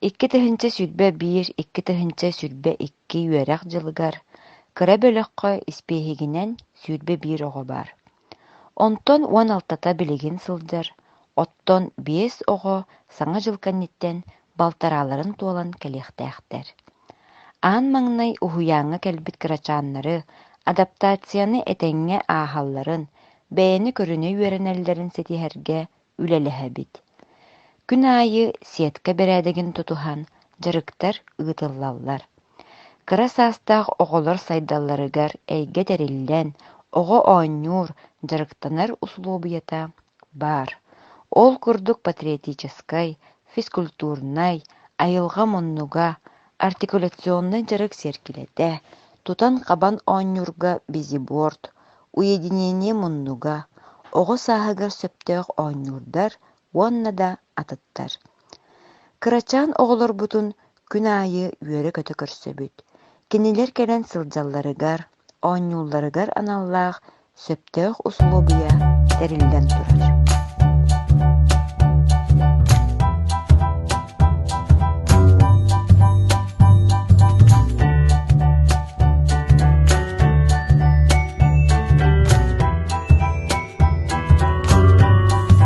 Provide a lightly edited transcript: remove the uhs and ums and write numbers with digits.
2021-2022 үөрэх дьылыгар кыра бөлөххө испииһэгинэн 21 оҕо баар. Онтон 16-та билигин сылдьар, оттон биэс оҕо Саҥа дьыл кэнниттэн балтарааларын туолан кэлиэхтээхтэр. Аан маҥнай уһуйааҥҥа кэлбит кырачааннары адаптацияны этэҥҥэ ааһалларын, бэйэни көрүнэ үөрэнэллэрин ситиһэргэ үлэлэһэбит. Күн аайы сетка бэрээдэгин тутуһан дьарыктар ыытыллаллар. Кыра саастаах оҕолор сайдалларыгар эйгэ тэриллэн, оҕо оонньуур, дьарыктанар усулуобуйата баар. Ол курдук патриотическай, физкультурнай, айылҕа муннуга, артикуляционнай дьарык сиэркилэтэ, тутан-хабан оонньуурга бизиборд, уединение муннуга, оҕо сааһыгар сөптөөх оонньуурдар уонна да атыттар. Кырачаан оҕолорбутун күн аайы үөрэ-көтө көрсөбүт. Кинилэр кэлэн сылдьалларыгар, оонньуулларыгар аналлаах сөптөөх усулуобуйа тэриллэн турар.